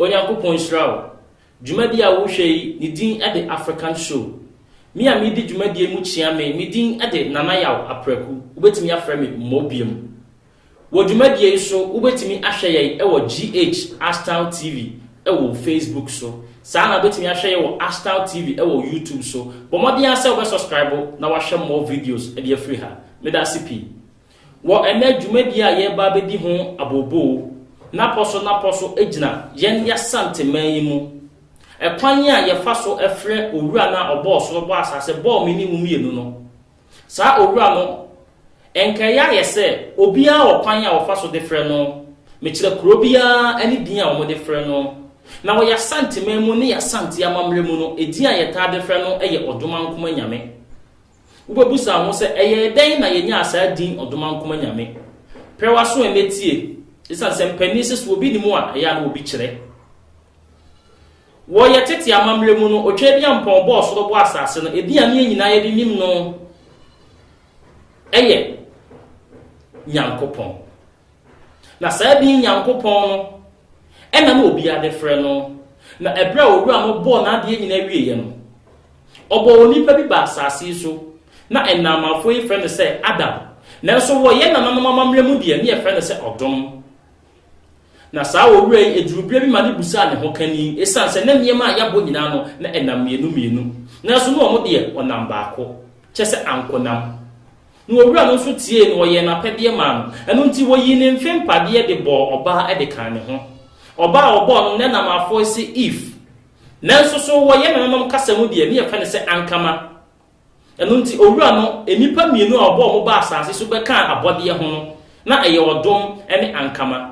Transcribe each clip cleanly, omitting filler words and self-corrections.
Onyankopɔn nhyira wo. Dwumadie a wohwɛ yi, ne din de African Show. Me a medi dwumadie mu kyia me, me din de Nana Yaw Apraku. Wobɛtumi afrɛ me Mmɔbiam. Wɔ dwumadie yi so, wobɛtumi ahwɛ yɛn wɔ GH Ashtown TV wɔ Facebook so. Saa na wobɛtumi ahwɛ yɛn wɔ Ashtown TV wɔ YouTube so. Bɔ mmɔden ara sɛ wobɛsubscribe na wahwɛ more videos de afiri ha. Meda ase pii. Wɔ ɛnnɛ dwumadie a yɛreba abɛdi ho abooboo, n'apɔ so n'apɔ so gyina yɛn Asanteman yi mu. Ɛkwan a yɛfa so frɛ owura no a ɔbɔɔ soro bɔɔ asase bɔɔ me ne wo mmienu no, saa owura no, nka ɛyɛ ayɛ sɛ obiara wɔ kwan a wɔfa so de frɛ no. Mekyerɛ kuro biara ne din a wɔde frɛ no. Na wɔ yɛn mu ne yɛn Asante amammerɛ mu no, edin a yɛtaa de frɛ no yɛ Ɔdomankoma Nyame. Wobɛbusa ho sɛ, ɛyɛ dɛn na yɛnyaa saa din Ɔdomankoma Nyame? Pɛ w'aso ɛnɛ tie, ɛsiane sɛ mpanin sɛ sɛ obi nim a, ɛyɛ a na obi kyerɛ. Wɔ yɛ tete amammerɛ mu no, Otweaduampɔn bɔɔ soro bɔɔ asase no, edin a ne yɛn nyinaa yɛde nim no ɛyɛ Nyankopɔn. Na saa din Nyankopɔn no, ɛna na obiara de frɛ no. Na ɛberɛ a owura no bɔɔ n'adeɛ nyinaa wieeɛ no, ɔbɔɔ onipa bi ba asase yi so, na ɛnaamanfoɔ yi frɛ no sɛ Adam. Nanso wɔ yɛn nananom amammerɛ mu deɛ, ne yɛfrɛ no sɛ Ɔdom. Na saa owura yi, eduru berɛ bi ma ne busaa ne ho kani, ɛsiane sɛ na nneɛma a yɛabɔ nyinaa no, na ɛnam mmienu mmienu. Nanso na wɔn deɛ, ɔnam baako, kyɛ sɛ ankonam. Na owura no nso tiee no, ɔyɛɛ n'apɛdeɛ maa no. Ɛno nti, wɔyii ne mfe mpadeɛ de bɔɔ ɔbaa de kaa ne ho. Ɔbaa a ɔbɔɔ no, na namafoɔ se Eve. Nanso so wɔ yɛn nananom kasa mu deɛ, ne yɛfrɛ no sɛ Ankama. Ɛno nti, owura no, nnipa mmienu a ɔbɔɔ mo baa asase so bɛkaa abɔdeɛ ho no, na ɛyɛ Ɔdom ne Ankama.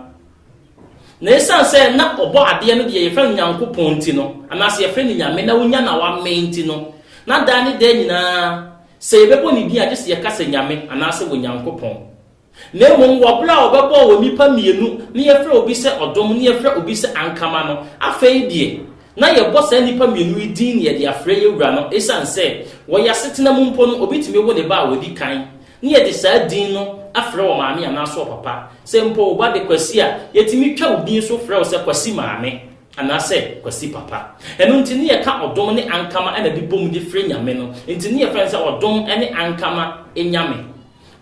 Na ɛsiane sɛ na ɔbɔ adeɛ no deɛ yɛfrɛ no Nyankopɔn nti no, anaasɛ yɛfrɛ no Nyame na wonya na wamee nti no, na daa ne daa nyinaa, sɛ yɛbɛbɔ ne din a, gye sɛ yɛka sɛ Nyame anaasɛ wɔ Nyankopɔn. Na mmom wɔ berɛ a wɔbɛbɔɔ wɔ nnipa mmienu na yɛfrɛ obi sɛ Ɔdom na yɛfrɛ obi sɛ Ankama no, afei deɛ, na yɛbɔ saa nnipa mmienu yi din na yɛde afrɛ yɛn wura no, ɛsiane sɛ wɔ yɛn asetena mu mpo no, obi tumi wo ne ba a wadi kan, na yɛde saa din no afrɛ wɔ maame anaasɛ wɔ papa. Sɛ mpo wo ba de Kwasi a, yɛtumi twa wo din so frɛ wo sɛ Kwasi maame anaasɛ Kwasi papa. Ɛno nti ne yɛka Ɔdom ne Ankama na de bom de frɛ Nyame no, nti ne yɛfrɛ no sɛ Ɔdom ne Ankama Nyame.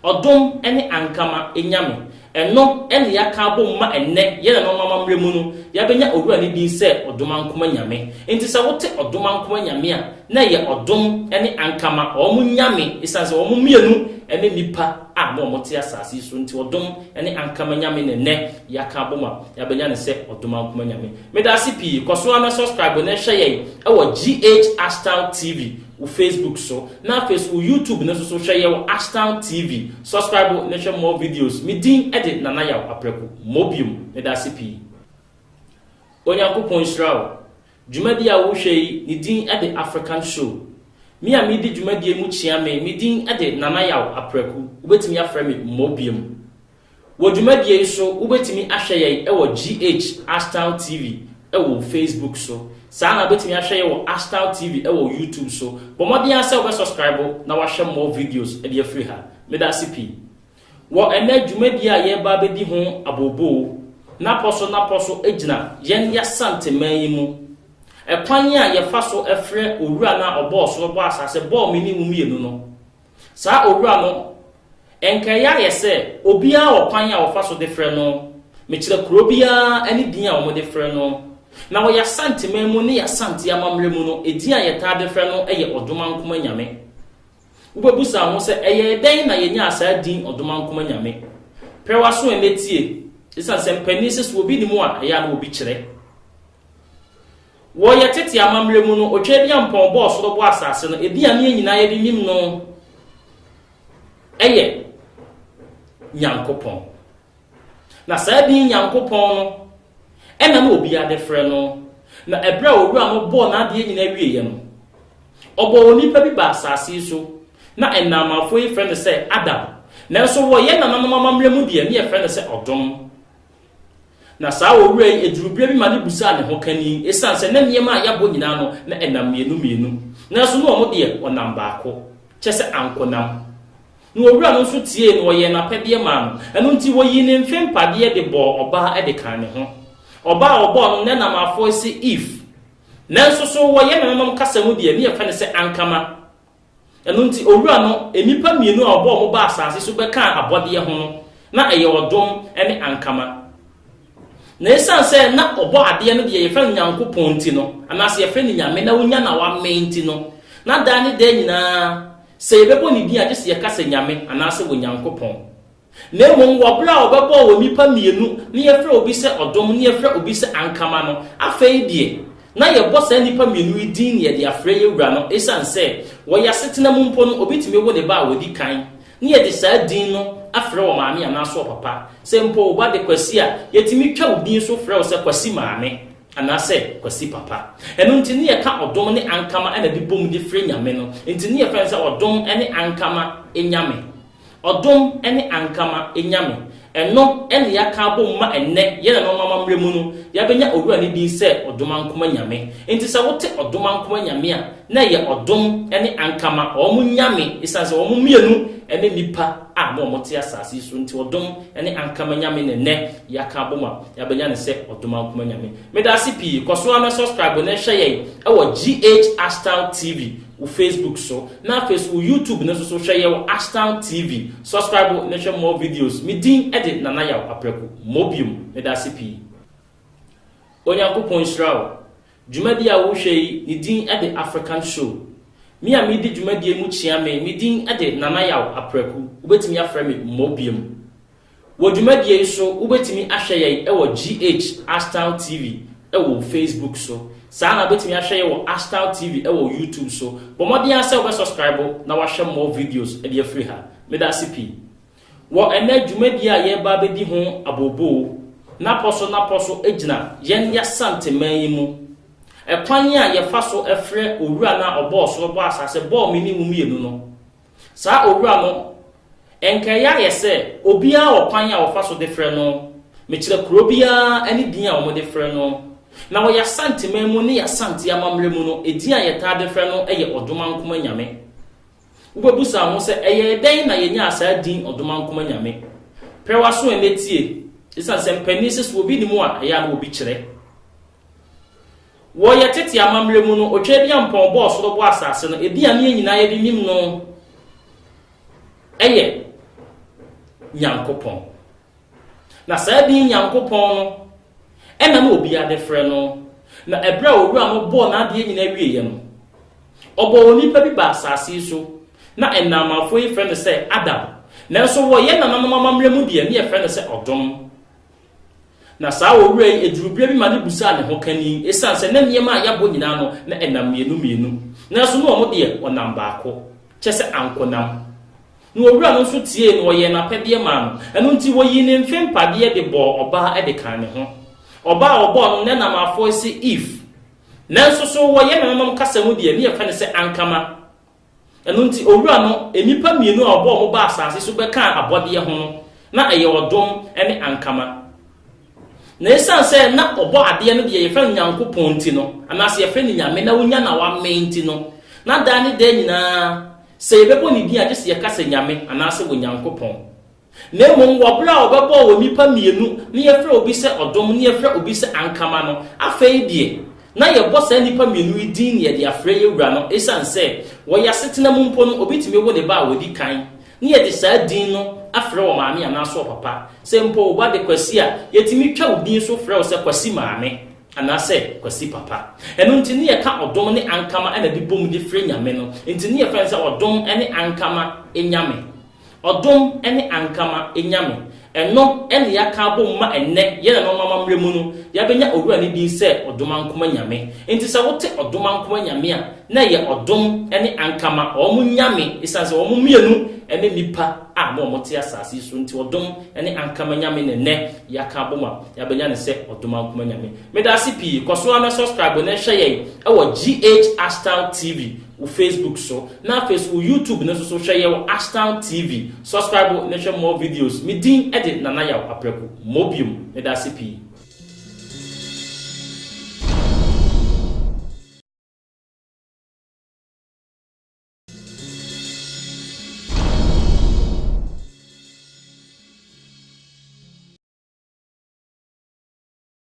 Ɔdom ne Ankama Nyame. Ɛno na yɛaka abom ma ɛnnɛ yɛn nananom amammerɛ mu no, yɛabɛnya owura no din sɛ Ɔdomankoma Nyame. Enti sɛ wote Ɔdomankoma Nyame a, na ɛyɛ Ɔdom ne Ankama, wɔn Nyame, ɛsiane sɛ wɔn mmienu ne nnipa a na wɔte asase yi so nti, Ɔdom ne Ankama Nyame na ɛnnɛ yɛaka abom a yɛabɛnya no sɛ Ɔdomankoma Nyame. Meda ase pii. Kɔ so ara na subscribe na hwɛ yɛn wɔ GH Ashtown TV wo Facebook so, na afei so wo YouTube no nso so hwɛ yɛ wɔ Ashtown TV. Subscribe na hwɛ more videos. Me din de Nana Yaw Apraku. Mobiom. Meda ase pii. Onyankopɔn nhyira wo. Dwumadie a wohwɛ yi, ne din de African Show. Me a medi dwumadie mu kyia me, me din de Nana Yaw Apraku. Wobɛtumi afrɛ me Mobiom. Wɔ dwumadie yi so, wobɛtumi ahwɛ yɛn wɔ GH Ashtown TV wɔ Facebook so. Saa na wobɛtumi ahwɛ yɛn wɔ Ashtown TV wɔ YouTube so. Bɔ mmɔden ara sɛ wobɛsubscribe na wahwɛ more videos de afiri ha. Meda ase pii. Wɔ ɛnnɛ dwumadie a yɛreba abɛdi ho abooboo, n'apɔ so n'apɔ so gyina yɛn Asanteman yi mu. Ɛkwan a yɛfa so frɛ owura no a ɔbɔɔ soro bɔɔ asase bɔɔ me ne wo mmienu no, saa owura no, nka ɛyɛ ayɛ sɛ obiara wɔ kwan a wɔfa so de frɛ no. Mekyerɛ kuro biara ne din a wɔde frɛ no. Na wɔ yɛn Asanteman mu ne yɛn Asante amammerɛ mu no, edin a yɛtaa de frɛ no yɛ Ɔdomankoma Nyame. Wobɛbusa ho sɛ, ɛyɛɛ dɛn na yɛnyaa saa din Ɔdomankoma Nyame? Pɛ w'aso ɛnnɛ tie, ɛsiane sɛ mpanin sɛ sɛ obi nim a, ɛyɛ a na obi kyerɛ. Wɔ yɛn tete amammerɛ mu no, Otweaduampɔn bɔɔ soro bɔɔ asase no, edin a ne yɛn nyinaa yɛde nim no yɛ Nyankopɔn. Na saa din Nyankopɔn no, ɛna na obiara de frɛ no. Na ɛberɛ a owura no bɔɔ n'adeɛ nyinaa wieeɛ no, ɔbɔɔ onipa bi baa asase yi so, na ɛnaamanfoɔ yi frɛ no sɛ Adam. Nanso wɔ yɛn nananom amammerɛ mu deɛ, ne yɛfrɛ no sɛ Ɔdom. Na saa owura yi, eduru berɛ bi ma ne busaa ne ho kani, ɛsiane sɛ na nneɛma a yɛabɔ nyinaa no, na ɛnam mmienu mmienu. Nanso na wɔn deɛ, ɔnam baako, kyɛ sɛ ankonam. Na owura no nso tiee no, ɔyɛɛ n'apɛdeɛ maa no. Ɛno nti, wɔyii ne mfe mpadeɛ de bɔɔ ɔbaa de kaa ne ho. Ɔbaa a ɔbɔɔ no nnɛ nam afoe se Eve. Nanso so wɔ yɛn nananom kasa mu deɛ, ne yɛfrɛ no sɛ Ankama. Ɛno nti, Owura no, nnipa mmienu a ɔbɔɔ wɔn baa asase so bɛkaa abɔdeɛ ho no, na ɛyɛ ɔdom ne ankama. Na ɛsiane sɛ na ɔbɔ adeɛ no deɛ yɛfrɛ no Nyankopɔn nti no, anaasɛ yɛfrɛ no Nyame na ɔnya na wamee nti no, na daa ne daa nyinaa, sɛ yɛbɛbɔ ne din a, gye sɛ yɛka sɛ Nyame anaasɛ Onyankopɔn. Na mmom wɔ berɛ a wɔbɛbɔɔ wɔn nnipa mmienu na yɛfrɛ obi sɛ ɔdom na yɛfrɛ obi sɛ ankama no, afei deɛ, na yɛbɔ saa nnipa mmienu yi din na yɛde afrɛ yɛn wura no ɛsiane sɛ wɔ yɛn asetena mu mpo no obi tumi wo ne ba a ɔdi kan na yɛde saa din no afrɛ ɔmaame anaasɛ ɔpapa. Sɛ mpo wo ba de Kwasi a, yɛtumi twa wo din so frɛ wo sɛ Kwasi maame anaasɛ Kwasi papa. Ɛno nti ne yɛka ɔdom ne ankama na de bom de frɛ Nyame no, nti ne yɛfrɛ no sɛ ɔdom ne ankama Nyame. Ɔdom ne ankama nyame. Ɛno na yɛaka abom ma ɛnnɛ yɛn nananom amammerɛ mu no, yɛabɛnya Owura no din sɛ Ɔdomankoma Nyame. Enti sɛ wote Ɔdomankoma Nyame a, na ɛyɛ Ɔdom ne Ankama, wɔn nyame, esiane sɛ wɔn mmienu ne nnipa a na wɔte asase yi so nti, Ɔdom ne Ankama Nyame na ɛnnɛ yɛaka abom a yɛabɛnya no sɛ Ɔdomankoma Nyame. Meda ase pii. Kɔ so ara na subscribe na hwɛ yɛn wɔ GH Ashtown TV. wo Facebook so na afei so wo YouTube no nso so hwɛ yɛ wɔ Ashtown TV subscribe na hwɛ more videos me din de Nana Yaw Apraku mɔ biom meda ase pii Onyankopɔn nhyira wo dwumadi a wohwɛ yi ne din de African Show me a medi dwumadie mu kyea me me din de Nana Yaw Apraku wobɛtumi afrɛ me mɔ biom Wɔ dwumadie yi so wobɛtumi ahwɛ yɛn wɔ GH Ashtown TV wɔ Facebook so. Saa na wobɛtumi ahwɛ yɛn wɔ Ashtown TV wɔ YouTube so. Bɔ mmɔden ara sɛ wobɛ subscribe na wahwɛ more videos de afiri ha. Meda ase pii. Wɔ ɛnnɛ dwumadie a yɛreba abɛdi ho abooboo, n'apɔ so n'apɔ so gyina yɛn Y'Asanteman yi mu. Ɛkwan a yɛfa so frɛ Owura no a ɔbɔɔ soro bɔɔ asase bɔɔ me ne wo mmienu no. Saa owura no, nka ɛyɛ ayɛ sɛ obiara wɔ kwan a wɔfa so de frɛ no, mekyerɛ kuro biara ne din a wɔde frɛ no. Na wɔ y'Asanteman mu ne y'Asante amammerɛ mu no, edin a yɛtaa de frɛ no yɛ Ɔdomankoma Nyame. Wobɛbusa wo ho sɛ, ɛyɛɛ dɛn na yɛnyaa saa din Ɔdomankoma Nyame? Prɛ w'aso ɛnnɛ tie, esiane sɛ mpanin se sɛ obi nim a, ɛyɛ a na obi kyerɛ. Wɔ yɛ tete amammerɛ mu no, Otweaduampɔn bɔɔ soro bɔɔ asase no, edin a ne yɛn nyinaa yɛde nim no yɛ Nyankopɔn. Na saa din Nyankopɔn no ɛna na obiara de frɛ no. Na ɛberɛ a owura no bɔɔ n'adeɛ nyinaa wieeɛ no, ɔbɔɔ onipa bi baa asase yi so, na ɛnaamanfoɔ yi frɛ no sɛ Adam. Nanso wɔ yɛn nananom amammerɛ mu deɛ, ne yɛfrɛ no sɛ Ɔdom. Na saa owura yi, eduruu berɛ bi ma no bisaa ne ho kani, esiane sɛ na nneɛma a yɛabɔ nyinaa no, na ɛnam mmienu mmienu, nanso na wɔn deɛ, wɔnam baako, kyerɛ sɛ ankonam. Na owura no nso tiee no, ɔyɛɛ n'apɛdeɛ maa no. Ɛno nti, wɔyii ne mfe mpadeɛ de bɔɔ ɔbaa de kaa ne ho. Ɔbaa a wɔbɔɔ no, na ɛnam afɔe se Eve. Nanso so wɔ yɛn nananom kasa mu deɛ, ne yɛfrɛ no sɛ ankama. Ɛno nti, Owura no, nnipa mmienu a ɔbɔɔ wɔn baa asase so bɛkaa abɔdeɛ ho no, na ɛyɛ ɔdom ne ankama. Na ɛsiane sɛ na ɔbɔ adeɛ no deɛ yɛfrɛ no Nyankopɔn nti no, anaasɛ yɛfrɛ no Nyame na ɔnya na wamee nti no, na daa ne daa nyinaa, sɛ yɛbɛbɔ ne din a, gye sɛ yɛka sɛ Nyame anaasɛ Onyankopɔn. Na mmom wɔ berɛ a wɔbɛbɔɔ wɔn nnipa mmienu na yɛfrɛ obi sɛ ɔdom na yɛfrɛ obi sɛ ankama no, afei deɛ, na yɛbɔ saa nnipa mmienu yi din na yɛde afrɛ yɛn wura no ɛsiane sɛ wɔ yɛn asetena mu mpo no obi tumi wo ne ba a ɔdi kan na yɛde saa din no afrɛ ɔmaame anaasɛ ɔpapa. Sɛ mpo wo ba de Kwasi a, yɛtumi twa wo din so frɛ wo sɛ Kwasi maame anaasɛ Kwasi papa. Ɛno nti ne yɛka ɔdom ne ankama na de bom de frɛ Nyame no, nti ne yɛfrɛ no sɛ ɔdom ne ankama Nyame. Ɔdom ne ankama nyame. Ɛno na yɛaka abom ma ɛnnɛ yɛn nananom amammerɛ mu no, yɛabɛnya Owura no din sɛ Ɔdomankoma Nyame. Enti sɛ wote Ɔdomankoma Nyame a, na ɛyɛ Ɔdom ne Ankama, wɔn nyame, esiane sɛ wɔn mmienu ne nnipa a na wɔte asase yi so nti, Ɔdom ne Ankama Nyame na ɛnnɛ yɛaka abom a yɛabɛnya no sɛ Ɔdomankoma Nyame. Meda ase pii. Kɔ so ara na subscribe na hwɛ yɛn wɔ GH Ashtown TV wo Facebook so na afei so wo YouTube no nso so hwɛ yɛ wɔ Ashtown TV. Subscribe na hwɛ more videos. Me din de Nana Yaw Apraku. Mɔ biom. Meda ase pii.